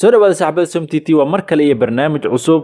Soo dhawaada, saaxiibada Som t t. Waa mar kale iyo barnaamij cusub.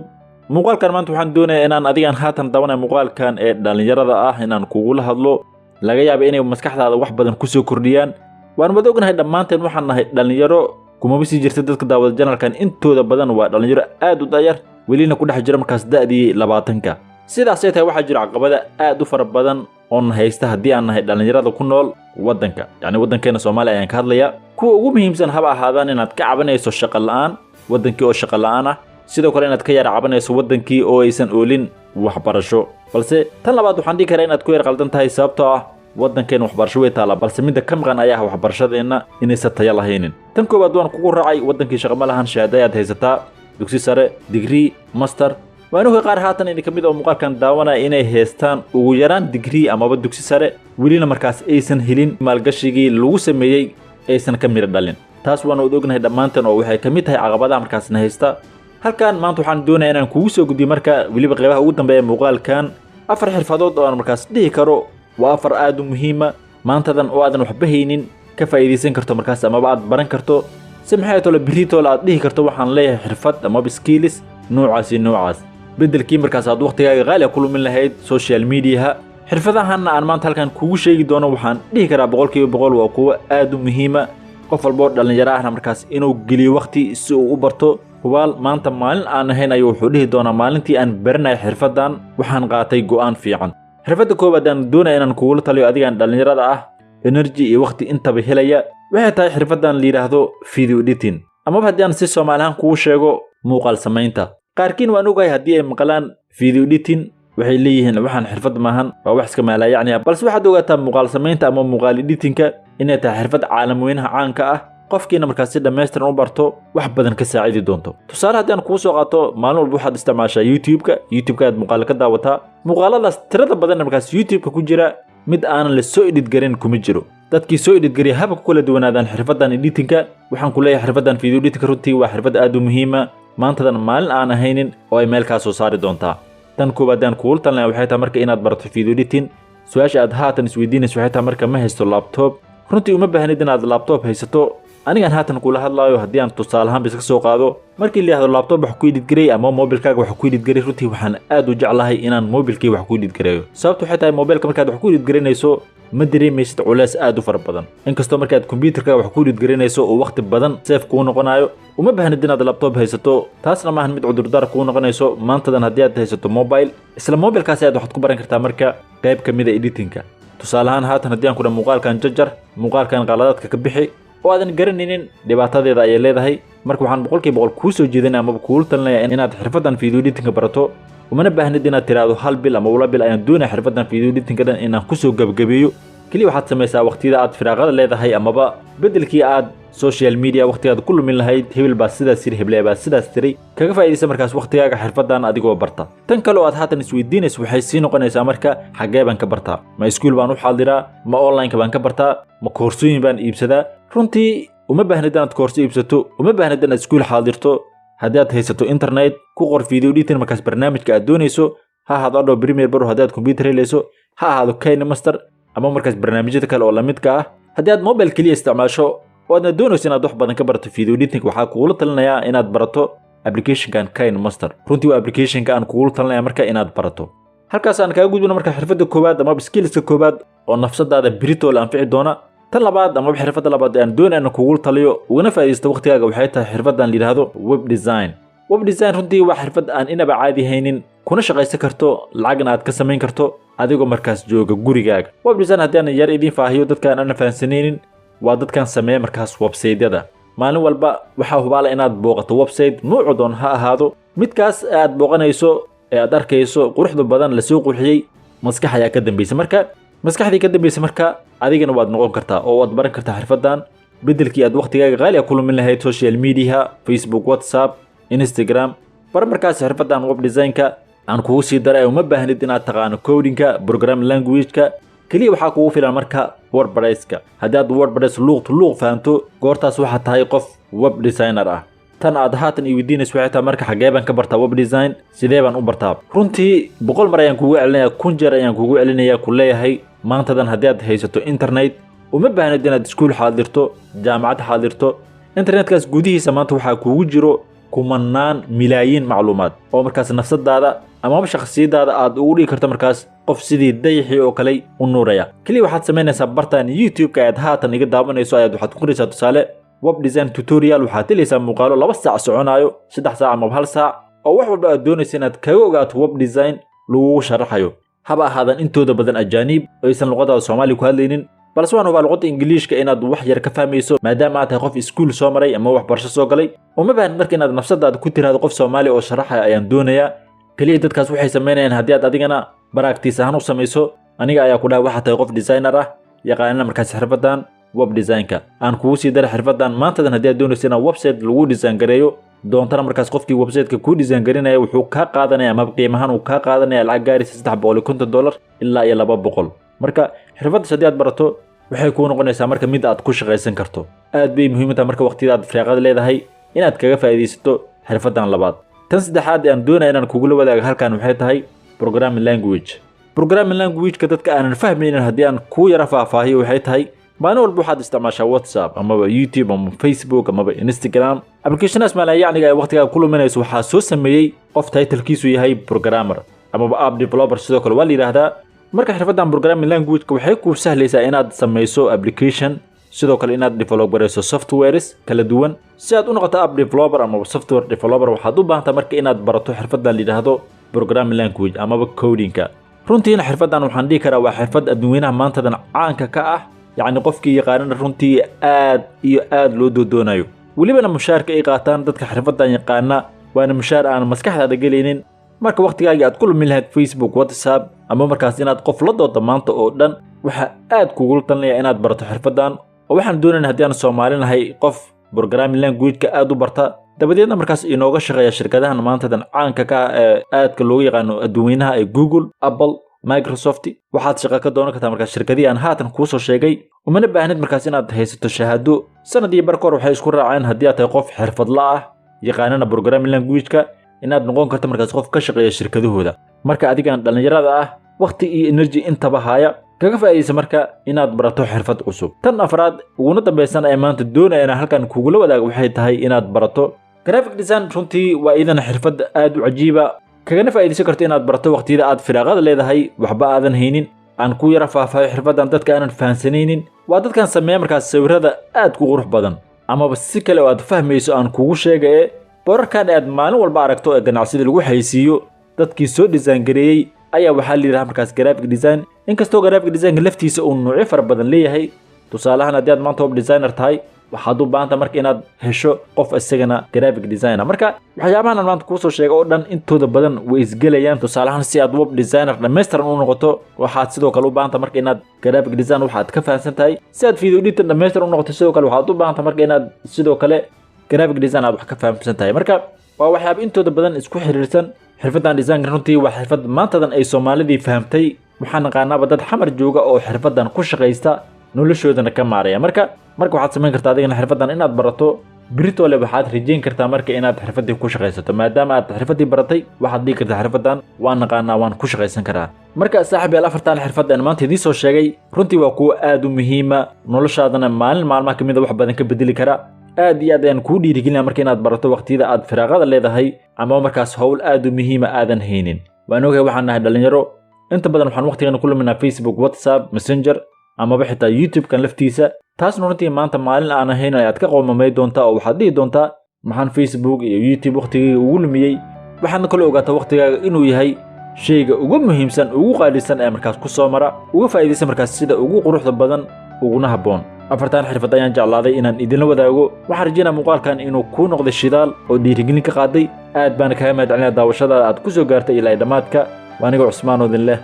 Muuqaalkan maanta waxaan doonayaa inaan adigan haatan dabanaya muuqaalkan ee dhallinyarada ah inaan kugula hadlo. Laga yaaba inay maskaxdaada wax badan kusoo kordhiyaan. Waan wada ognahay dhammaanteen, waxaan nahay dhallinyaro. Kumaba sii jirta dadka daawada channelkan intooda badan waa dhallinyaro aad u dayar, welina ku dhex jira markaas da'dii 20-ka. Sidaasay tahay, waxaa jira caqabada aad u fara badan oon haysta haddii aan nahay dhallinyarada ku nool waddanka, yacni waddankeena Soomaaliya ayaan ka hadlayaa. Kuwa ugu muhiimsan haba ahaadaan inaad ka cabanayso shaqo la'aan, waddankii oo shaqo la'aan ah, sidoo kale inaad ka yara cabanayso waddankii oo aysan oolin waxbarasho. Balse tan labaad waxaan dhihi karaa inaad ku yar qaldan tahay, sababtoo ah waddankeena waxbarasho way taallaa, balse midda ka maqan ayaa ah waxbarashadeenna inaysan tayo lahaynin. Tan koowaad waan kugu raacay, waddankii shaqo ma lahan. Shahaado ayaad haysataa, dugsi sare, digrii, master. Waan ogahay qaar haatan idin ka mid oo muuqaalkan daawanaya inay haystaan ugu yaraan digrii amaba dugsi sare, welina markaas aysan helin maalgashigii lagu sameeyey, aysan ka midho dhalin. Taas waan wada ognahay dhammaantan oo waxay ka mid tahay caqabadaha markaasna haysta. Halkan maanta waxaan doonayaa inaan kugu soo gudbiyo marka weliba qeybaha ugu dambeeya muuqaalkan afar xirfadood oo aan markaas dhihi karo waa afar aad u muhiima, maantadan oo aadan waxba haynin ka faa'iidaysan karto markaas amaba aad baran karto, si maxay tole beritoole aad dhihi karto waxaan leeyahay xirfad amaba skills noocaas iyo noocaas, beddelkii markaas aad waqtigaaga qaaliga ku lumin lahayd social mediaha. Xirfadahanna aan maanta halkan kugu sheegi doono waxaan dhihi karaa 100% waa kuwo aad u muhiima, qof walboo dhallinyaro ahna markaas inuu geliyo waqti si uu u barto. Hubaal maanta maalin aan ahayn ayuu wuxuu dhihi doonaa maalintii aan baranaya xirfaddan waxaan qaatay go'aan fiican. Xirfadda koowaad aan doonaya inaan kugula taliyo adigaan dhallinyarada ah, energy iyo waqti intaba helaya, waxay tahay xirfaddan la yidhaahdo video editing, amaba haddii aan si Soomaali ahaan kugu sheego, muuqaal samaynta. Qaarkiin waan ogahay haddii ay maqlaan video editing waxay leeyihiin waxaan xirfad maahan, waa wax iska maalaayacni. Balse waxaad ogaataa muuqaal samaynta ama muuqaal editingka inay tahay xirfad caalamweynaha caanka ah, qofkiina markaas si dhammaystiran u barto wax badan ka saacidi doonto. Tusaale haddii aan kuu soo qaato, maalin walba waxaad isticmaashaa YouTube-ka. YouTube-ka aad muuqaalo ka daawataa. Muuqaaladaas tirada badan markaas YouTube-ka ku jira mid aanan la soo edit garin kuma jiro. Dadkii soo edit gariya haba ku kala duwanaadaan xirfaddan editingka. Waxaan ku leeyahay xirfaddan video editingka runtii waa xirfad aad u muhiima, maantadan maalin aan ahaynin oo ay meel kaa soo saari doontaa. Tan koowaad aan kuula talinaya waxay tahay marka inaad barato video editing. Su-aasha aad haatan isweydiinayso waxay tahay marka, ma haysto laptop? Runtii uma baahnid inaad laptop haysato. Anigan haatan kula hadlaayo, haddii aan tusaale ahaan iska soo qaado, markii la yidhahdo laptop wax ku edit garay ama mobilkaaga wax ku edit garay, runtii waxaan aad u jeclahay inaan mobilkii wax ku edit gareeyo. Sababtu waxay tahay, mobilka markaad wax ku edit garaynayso ma dareemaysid culays aad u fara badan, inkastoo markaad kombyuutarkaaga wax ku edit garaynayso uu waqti badan save kuu noqonayo. Uma baahnid inaad laptop haysato, taasna maahan mid cudurdaar kuu noqonayso. Maantadan haddii aad haysato mobile, isla mobilkaasi aad waxaad ku baran kartaa marka qayb ka mid a editingka. Tusaale ahaan, haatan haddii aan ku dhaho muuqaalkan jajar, muuqaalkan qaladaadka ka bixi, oo aadan garanaynin, dhibaatadeeda ayay leedahay. Marka waxaan 100% kuu soo jeedinaya amaba kuula talinaya inaad xirfaddan video editingka barato. Umana baahnid inaad tiraahdo hal bil ama 2 bil ayaan doonaya xirfaddan video editingka dhan inaan kusoo gebagabeeyo. Keliya waxaad samaysaa waqtiyada aad firaaqada leedahay, amaba beddelkii aad social media waqtigaad ku lumin lahayd, hebel baa sidaas yiri, heble baa sidaas tiray, kaga faa'iidaysa markaas waqtigaaga xirfaddan adigoo barta. Tan kale oo aad haatan isweydiinayso waxay sii noqonaysaa marka, xaggee baan ka bartaa? Ma iskuul baan u xaadiraa? Ma online-ka baan ka bartaa? Ma koorsooyin baan iibsadaa? Runtii uma baahnid inaad koorso iibsato, uma baahnid inaad iskuul xaadirto. Haddii aad haysato internet, ku qor video editing markaas barnaamijka aad doonayso, ha ahaado Adobe Premiere Pro haddii aad computer helayso, ha ahaado KineMaster ama markaas barnaamijyada kale oo lamidka ah. Haddii aad mobile keliya isticmaasho oo aadna doonayso inaad wax badan ka barato video editing, waxaa kugula talinayaa inaad barato applicationkan KineMaster. Runtii waa applicationka aan kugula talinaya marka inaad barato. Halkaas aan kaga gudbino marka xirfadda koowaad amaba skillska koowaad oo nafsadaada beritoole anfici doona. Tan labaad amaba xirfadda labaad ee aan doonaya inaan kugula taliyo ugana faa'iidaysto waqtigaaga waxay tahay xirfaddan la yidhaahdo web design. Web design runtii waa xirfad aan inaba caadi haynin, kuna shaqaysan karto, lacagna aad ka samayn karto adigoo markaas jooga gurigaaga. Web design haddii aan yar idiin faahiyo dadkaan aan fahansanaynin, waa dadkan sameeya markaas website-yada. Maalin walba waxaa hubaala inaad booqato website, nuucu doon ha ahaado. Midkaas aad booqanayso ee aad arkayso quruxda badan lasoo qurxiyey, maskax ayaa ka dambaysa. Marka maskaxdii ka dambaysa marka adigana waad noqon kartaa oo waad baran kartaa xirfaddan, beddelkii aad waqtigaaga qaaliga ku lumin lahayd social media, Facebook, WhatsApp, Instagram. Bar markaas xirfaddan web designka. Aan kugu sii daray, uma baahnid inaad taqaano codingka, program language-ka. Keliya waxaa kugu filan marka WordPresska. Haddii aad WordPress luuqtu luuq fahanto, goortaas waxaad tahay qof web designer ah. Tan aad haatan i weydiinayso waxay tahay marka, xaggee baan ka bartaa web design? Sidee baan u bartaa? Runtii 100 mar ayaan kugu celinaya, 1000 jeer ayaan kugu celinaya, ku leeyahay maantadan haddii aad haysato internet, uma baahnid inaad iskuul xaadirto, jaamacad xaadirto. Internetkaas gudihiisa maanta waxaa kugu jiro kumanaan milaayiin macluumaad oo markaas nafsadaada amaba shakhsiyadaada aad ugu dhigi karto markaas qof sidii dayaxii oo kale u nuuraya. Keliya waxaad samaynaysaa bartan YouTube-ka ayaad haatan iga daawanayso ayaad waxaad ku qoraysaa tusaale web design tutorial. Waxaad helaysaa muuqaalo 2 saac soconaayo, 3 saac amaba 1 saac, oo wax walba aad doonaysa inaad kaga ogaato web design lagugu sharaxayo. Haba ahaadan intooda badan ajaaniib oo aysan luqadaada Soomaali ku hadlaynin, balse waan hubaa luqadda Ingiliishka inaad wax yar ka fahmayso maadaama aad tahay qof iskuul soo maray ama waxbarasho soo galay. Uma baahnid marka inaad nafsadaada ku tiraahdo qof Soomaali oo sharaxaya ayaan doonayaa. Keliya dadkaas waxay samaynayaan haddii aad adigana practice ahaan u samayso, aniga ayaa ku dhahay waxaad tahay qof designer ah, yaqaanana markaas xirfadan web design-ka. Aan kugu sii daray xirfadan maantadan haddii aad doonayso inaad website lagu design gareeyo doontana, markaas qofkii website-ka kuu design garinaya wuxuu kaa qaadanaya ama qiimahan uu kaa qaadanaya lacag gaaraysa $350 ilaa iyo 200. Marka xirfaddaas haddii aad barato waxay kuu noqonaysaa marka mid aad ku shaqaysan karto. Aad bay muhiim u tahay marka waqtiyada aad firaaqada leedahay inaad kaga faa'iidaysato xirfadan labaad. Tan saddexaad ee aan doonaya inaan kugula wadaago halkan waxay tahay programming language. Programming language-ka dadka aanan fahmaynin haddii aan kuu yara faahfaahiyo waxay tahay maalin walba waxaad isticmaashaa WhatsApp amaba YouTube ama Facebook amaba Instagram. Applicationaas maalayacniga ay waqtigaaga ku luminayso waxaa soo sameeyey qof title-kiisu yahay programmer amaba app developer, sidoo kale waa la yidhaahdaa. Marka xirfaddan programming language-ka waxay kuu sahlaysaa inaad samayso application, sidoo kale inaad develop garayso softwares kala duwan. Si aad u noqoto app developer amaba software developer waxaad u baahantaa marka inaad barato xirfaddan la yidhaahdo programming language amaba coding-ka. Runtiina xirfaddan waxaan dhihi karaa waa xirfad adduunweynaha maantadan caanka ka ah, yacni qofkii yaqaanana runtii aad iyo aad loo doodoonayo. Welibana mushaarka ay qaataan dadka xirfaddan yaqaana waana mushaar aan maskaxdaada gelaynin. Marka waqtigaagii aad ku lumin lahayd Facebook, WhatsApp ama markaas inaad qof la doodo maanta oo dhan, waxaa aad kugula talinaya inaad barato xirfaddan. Oo waxaan doonayna haddii aan Soomaali nahay qof programming language-ka aad u barta, dabadeedna markaas inooga shaqeeya shirkadahan maantadan caanka ka ah ee aadka loogu yaqaano adduunweynaha ee Google, Apple, Microsoft. Waxaad shaqo ka doonan kartaa markaas shirkadihii aan haatan kuu soo sheegay. Umana baahnid markaas inaad haysato shahaado. Sanad iyo bar kahor waxay isku raaceen haddii aad tahay qof xirfadla ah, yaqaanana programming language-ka, inaad noqon karto markaas qof ka shaqeeya shirkadahooda. Marka adigan dhallinyarada ah, waqti iyo energy intaba haaya, kaga faa'iidaysa marka inaad barato xirfad cusub. Tan afraad uguna dambaysan ee maanta doonaya inaan halkan kugula wadaago waxay tahay inaad barato graphic design. Runtii waa iyadana xirfad aad u cajiiba, kagana faa'iidaysan karto inaad barato waqtiyada aad firaaqada leedahay, waxba aadan haynin. Aan ku yara faahfaahiyo xirfaddan dadka aanan fahansanaynin. Waa dadkan sameeya markaas sawirada aad ku qurux badan, amaba si kale oo aad fahmayso aan kugu sheega ee boorarkan aad maalin walba aragto ee ganacsida lagu xayeysiiyo, dadkii soo design gareeyey ayaa waxaa la yidhaha markaas graphic design. Inkastoo graphic designka laftiisa uu nuucyo fara badan leeyahay, tusaalahan haddii aad maanta web designer tahay waxaad u baahanta marka inaad hesho qof isagana graphic designer. Marka waxyaabahan aan maanta kuusoo sheegay oo dhan intooda badan way isgelayaan. Tusaalahan si aad web designer dhammaystiran u noqoto waxaad sidoo kale u baahanta marka inaad graphic design waxaad ka fahansan tahay. Si aad video editor dhammaystiran u noqoto sidoo kale waxaad u baahanta marka inaad sidoo kale graphic design aad wax ka fahamsan tahay. Marka waa waxyaaba intooda badan isku xiriirsan. Xirfaddan designka runtii waa xirfad maantadan ay Soomaalidii fahamtay. Waxaan naqaanaaba dad Xamar jooga oo xirfaddan ku shaqaysta, noloshoodana ka maaraya. Marka waxaad samayn kartaa adigana xirfaddan inaad barato. Britole waxaad rajayn kartaa marka inaad xirfaddii ku shaqaysato. Maadaama aad xirfaddii baratay waxaad dhihi kartaa xirfaddan waan naqaanaa, waan ku shaqaysan karaa. Marka saaxiib yaal, afartan xirfad aan maanta idiin soo sheegay runtii waa kuwo aad u muhiima, noloshaadana maalin maalmaha kamid a wax badan ka bedeli kara. Aad iyo aad ayaan kuu dhiirigelinaya marka inaad barato waqtiyada aad firaaqada leedahay ama markaas howl aad u muhiima aadan haynin. Waan ogahay waxaan nahay dhalinyaro, inta badan waxaan waqtigeena ku luminaa Facebook, WhatsApp, Messenger amaba xitaa YouTube-kan laftiisa. Taasna runtii maanta maalin aan ahayn ayaad ka qoomamay doontaa oo waxaad dhihi doontaa maxaan Facebook iyo YouTube waqtigayga ugu lumiyey. Waxaadna kala ogaataa waqtigaaga inuu yahay shayga ugu muhiimsan, ugu qaalisan ee markaas ku soo mara. Uga faa'iidaysa markaas sida ugu quruxda badan uguna habboon. Afartan xirfad ayaan jeclaaday inaan idinla wadaago. Waxaan rajaynaa muuqaalkan inuu kuu noqday shidaal oo dhiirigelin ka qaaday. Aad baana kaga mahad celinaya daawashadaada aad ku soo gaartay ilaa dhammaadka. Waa aniga Cusmaan oo idin leh.